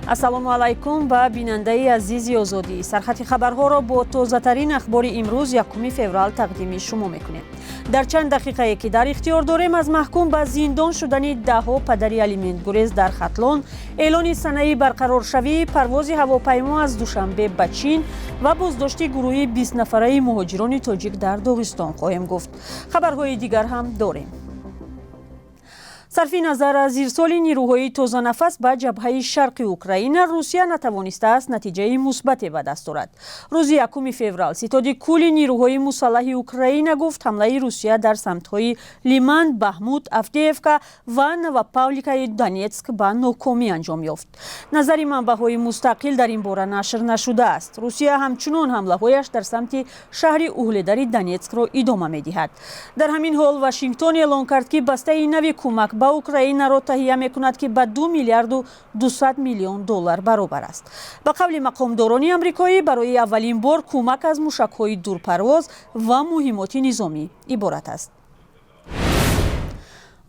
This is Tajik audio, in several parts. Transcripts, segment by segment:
Ассалому алайкум ба бинандаи азизи Озодӣ. Сархати хабарҳоро бо тозатарин ахбори имрӯз, 1 феврал, тақдими шумо мекунем. Дар чанд дақиқае, ки дар ихтиёр дорем, аз маҳкум ба зиндон шудани даҳҳо падари алиментгурез дар Хатлон, эълони санаи барқароршавии парвози ҳавопаймо аз Душанбе ба Чин ва боздошти гурӯҳи 20-нафараи муҳоҷирони тоҷик дар Доғистон хоҳем гуфт. Хабарҳои дигар ҳам дорем. Сарфи назар аз ирсоли нирӯҳои тозанафас ба ҷабҳаи шарқи Украина, Русия натавонистааст натиҷаи мусбате ба даст орад. Рӯзи 1 феврал Ситоди кулли нирӯҳои мусаллаҳи Украина гуфт, ҳамлаи Русия дар самтҳои Лиман, Бахмут, Авдеевка ва Новопавликаи Донетск ба нокомӣ анҷом ёфт. Назари манбаъҳои мустақил дар ин бора нашр нашудааст. Русия ҳамчунон ҳамлаҳояш дар самти шаҳри Угледари Донетскро идома медиҳад. Дар ҳамин ҳол Вашингтон эълон кард, ки бастаи нави кӯмак ба Украинаро таҳия мекунад, ки ба 2 миллиарду 200 миллион доллар баробар аст. Ба қавли мақомдорони амрикоӣ, барои аввалин бор кӯмак аз мушакҳои дурпарвоз ва муҳиммоти низомӣ иборат аст.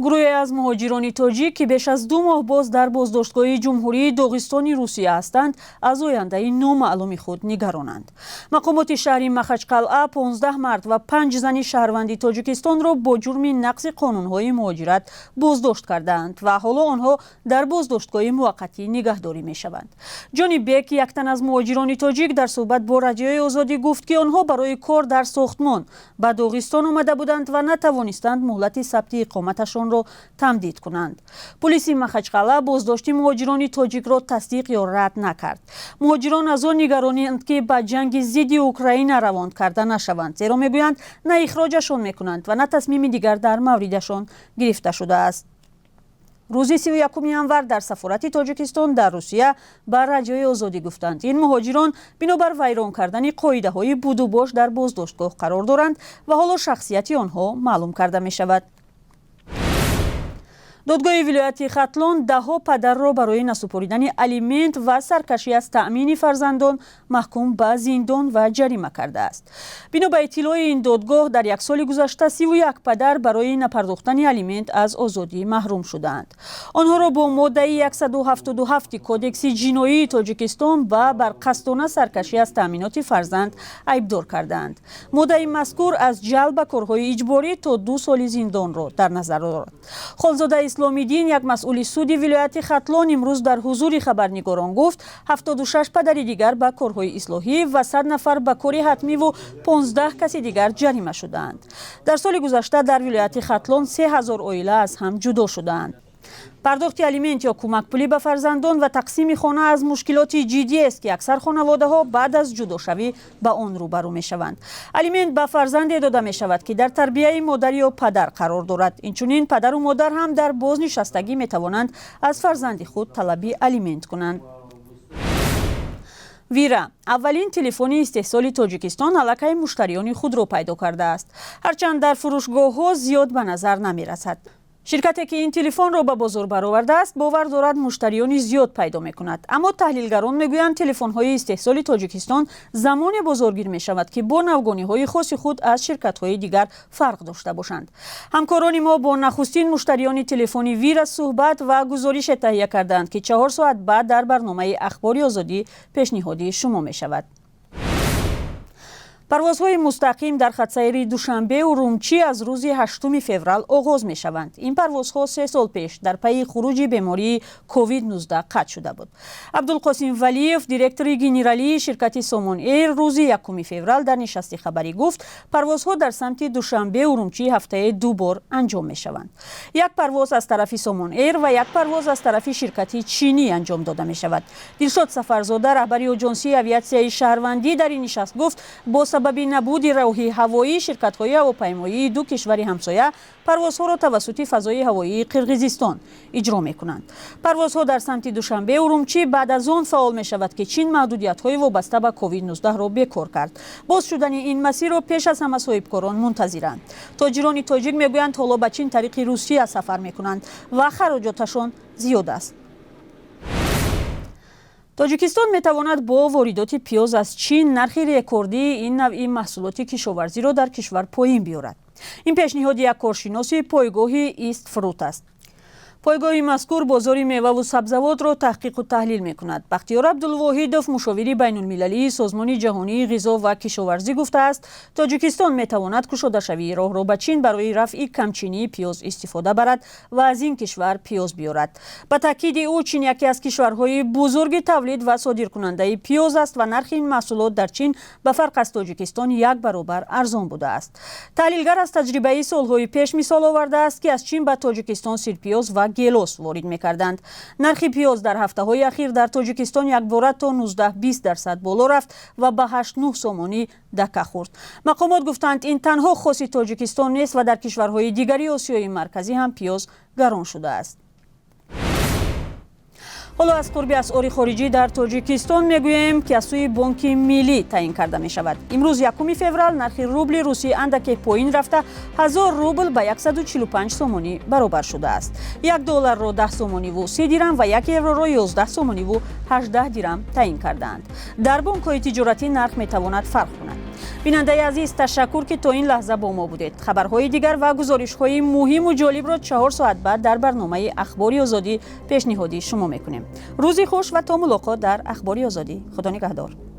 Гурӯҳе аз муҳоҷирони тоҷик, ки беш аз 2 моҳ боз дар боздоштгоҳи Ҷумҳурии Доғистони Русия ҳастанд, аз ояндаи номаълуми худ нигаронанд. Мақомоти шаҳри Махачқалъа 15 мард ва панҷ зани шаҳрванди Тоҷикистонро бо ҷурми нақзи қонунҳои муҳоҷират боздошт кардаанд ва ҳоло онҳо дар боздоштгоҳи муваққатӣ нигаҳдорӣ мешаванд. Ҷони Бек, як тан аз муҳоҷирони тоҷик, дар суҳбат бо Радиои Озодӣ гуфт, ки онҳо барои кор дар сохтмон ба Доғистон омада буданд ва натавонистанд муҳлати сабти иқоматашон онро тамдид кунанд. Пулиси Махачқала боздошти муҳоҷирони тоҷикро тасдиқ ё рад накард. Муҳоҷирон аз он нигаронанд, ки ба ҷанги зидди Украина равон карда нашаванд, зеро мегӯянд, на ихроҷашон мекунанд ва на тасмими дигар дар мавридашон гирифта шудааст. Рӯзи 31 январ дар сафорати Тоҷикистон дар Русия ба Радиои Озодӣ гуфтанд, ин муҳоҷирон бинобар вайрон кардани қоидаҳои будубош дар боздоштгоҳ қарор доранд ва ҳоло шахсияти онҳо маълум карда мешавад. Додгоҳи вилояти Хатлон даҳҳо падарро барои насупоридани алимент ва саркашӣ аз таъмини фарзандон маҳкум ба зиндон ва ҷарима кардааст. Бино ба иттилои ин додгоҳ, дар як соли гузашта 31 падар барои напардохтани алимент аз озодӣ маҳрум шудаанд. Онҳоро бо моддаи 177 Кодекси ҷиноии Тоҷикистон ба барқасдона саркашӣ аз таъминоти фарзанд айбдор кардаанд. Моддаи мазкур аз ҷалб ба корҳои иҷборӣ то 2 соли зиндонро дар назар дорад. Холзода Исломиддин, як масъули суди вилояти Хатлон, имрӯз дар ҳузури хабарнигорон гуфт, 76 падари дигар ба корҳои ислоҳӣ ва 100 нафар ба кори ҳатмиву 15 каси дигар ҷарима шудаанд. Дар соли гузашта дар вилояти Хатлон 3000 оила аз ҳам ҷудо шудаанд. Пардохти алимент ё кӯмакпулӣ ба фарзандон ва тақсими хона аз мушкилоти ҷиддиест, ки аксар хонаводаҳо баъд аз ҷудошавӣ ба он рӯбарӯ мешаванд. Алимент ба фарзанде дода мешавад, ки дар тарбияи модар ё падар қарор дорад. Инчунин падару модар ҳам дар бознишастагӣ метавонанд аз фарзанди худ талаби алимент кунанд. Вира, аввалин телефони истеҳсоли Тоҷикистон, аллакай муштариёни худро пайдо кардааст, ҳарчанд дар фурӯшгоҳҳо зиёд ба назар намерасад. Ширкате, ки ин телефонро ба бозор баровардааст, бовар дорад, муштариёни зиёд пайдо мекунад. Аммо таҳлилгарон мегӯянд, телефонҳои истеҳсоли Тоҷикистон замоне бозоргир мешавад, ки бо навгониҳои хоси худ аз ширкатҳои дигар фарқ дошта бошанд. Ҳамкорони мо бо нахустин муштариёни телефони Вира суҳбат ва гузорише таҳия кардаанд, ки 4 соат баъд дар барномаи Ахбори Озодӣ пешниҳоди шумо мешавад. Парвозҳои мустақим дар хатсайри Душанбе Урумчӣ аз рӯзи 8 феврал оғоз мешаванд. Ин парвозҳо 3 сол пеш дар пайи хуруҷи бемории COVID-19 қатъ шуда буд. Абдулқосим Валиев, директори генералии ширкати Сомон Эйр, рӯзи 1 феврал дар нишасти хабарӣ гуфт, парвозҳо дар самти Душанбе Урумчӣ ҳафтае ду бор анҷом мешаванд. Як парвоз аз тарафи Сомон Эйр ва як парвоз аз тарафи ширкати чинӣ анҷом дода мешавад. Дилшод Сафарзода, раҳбари Оҷонсии авиатсияи шаҳрвандӣ, дар ин нишаст гуфт, бо сабаби набуди роҳи ҳавоӣ ширкатҳои ҳавопаймоии ду кишвари ҳамсоя парвозҳоро тавассути фазои ҳавоии Қирғизистон иҷро мекунанд. Парвозҳо дар самти Душанбе Урумчӣ баъд аз он фаъол мешавад, ки Чин маҳдудиятҳои вобаста ба COVID-19-ро бекор кард. Боз шудани ин масирро пеш аз ҳама соҳибкорон мунтазиранд. Тоҷирони тоҷик мегӯянд, ҳоло ба Чин тариқи Русия сафар мекунанд ва хароҷоташон зиёд аст. Тоҷикистон метавонад бо воридоти пиёз аз Чин нархи рекордии ин навъи маҳсулоти кишоварзиро дар кишвар поин биёрад. Ин пешниҳоди як коршиноси пойгоҳи Ист Фрут аст. Пойгоҳи мазкур бозори меваву сабзавотро таҳқиқу таҳлил мекунад. Бахтиёр Абдулвоҳидов, мушовири байнулмилалии Созмони ҷаҳонии ғизо ва кишоварзӣ, гуфтааст, Тоҷикистон метавонад кушодашавии роҳро ба Чин барои рафъи камчинии пиёз истифода барад ва аз ин кишвар пиёз биёрад. Ба таъкиди ӯ, Чин яке аз кишварҳои бузурги тавлид ва содиркунандаи пиёз аст ва нархи ин маҳсулот дар Чин ба фарқ аз Тоҷикистон як баробар арзон будааст. Таҳлилгар аз таҷрибаи солҳои пеш мисол овардааст, ки аз Чин ба Тоҷикистон сирпиёз ва гелос ворид мекарданд. Нархи пиёз дар ҳафтаҳои ахир дар Тоҷикистон якбора то 19-20% боло рафт ва ба 8-9 сомонӣ дака хӯрд. Мақомот гуфтанд, ин танҳо хоси Тоҷикистон нест ва дар кишварҳои дигари Осиёи Марказӣ ҳам пиёз гарон шудааст. Ҳоло аз қурби асъори хориҷӣ дар Тоҷикистон мегӯем, ки аз сӯи Бонки Миллӣ таъин карда мешавад. Имрӯз, 1 феврал, нархи рубли русӣ андаке поин рафта, 1000 рубл ба 145 сомонӣ баробар шудааст. 1 долларро 10 сомониву 30 дирам ва 1 евроро 11 сомониву 18 дирам таъин кардаанд. Дар бонкҳои тиҷоратӣ нарх метавонад фарқ кунад. Бинандаи азиз, ташаккур, ки то ин лаҳза бо мо будед. Хабарҳои дигар ва гузоришҳои муҳиму ҷолибро 4 соат баъд дар барномаи Ахбори Озодӣ пешниҳоди шумо мекунем. Рӯзи хуш ва то мулоқот дар Ахбори Озодӣ. Худо нигаҳдор.